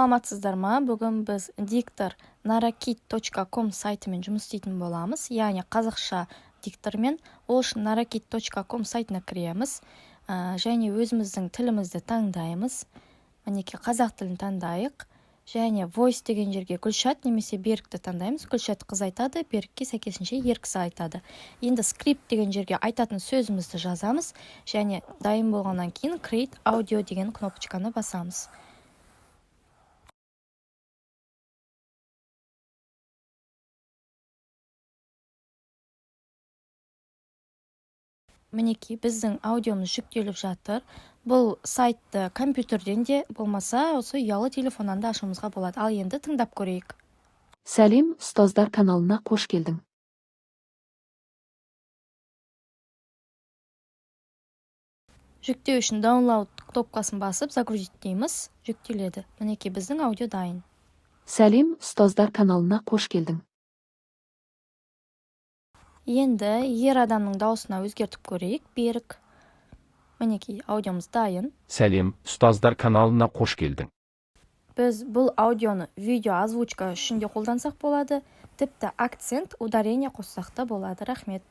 Саламатсыздар ма? Бүгін біз диктор narakeet.com сайтымен жұмыс істейтін боламыз, яғни қазақша диктормен. Ол үшін narakeet.com сайтына кіреміз және өзіміздің тілімізді таңдаймыз. Мінекей, қазақ тілін таңдайық және voice деген жерге Гүлшат немесе Берікті таңдаймыз. Гүлшат қыз айтады, Берікке сәйкесінше ер кісі айтады. Енді скрипт деген жерге айтатын сөзімізді жазамыз және дайын болғаннан кейін create audio деген кнопочканы басамыз. Мінекей, біздің аудиомыз жүктеліп жатыр. Бұл сайтты компьютерден де, болмаса осы ұялы телефоннан да ашуымызға болады. Ал енді тыңдап көрейік. Сәлем, ұстаздар каналына қош келдің. Жүктеу үшін download кнопкасын басып, загрузить дейміз, жүктеледі. Мінекей, біздің аудио дайын. Сәлем, ұстаздар каналына қош келдің. Енді ер адамның дауысына өзгертіп көрейік. Берік. Мінекей, аудиомыз дайын. Сәлем, ұстаздар каналына қош келдің. Біз бұл аудионы видео озвучка үшін де қолдансақ болады, тіпті акцент, ударение қоссақ та болады. Рахмет.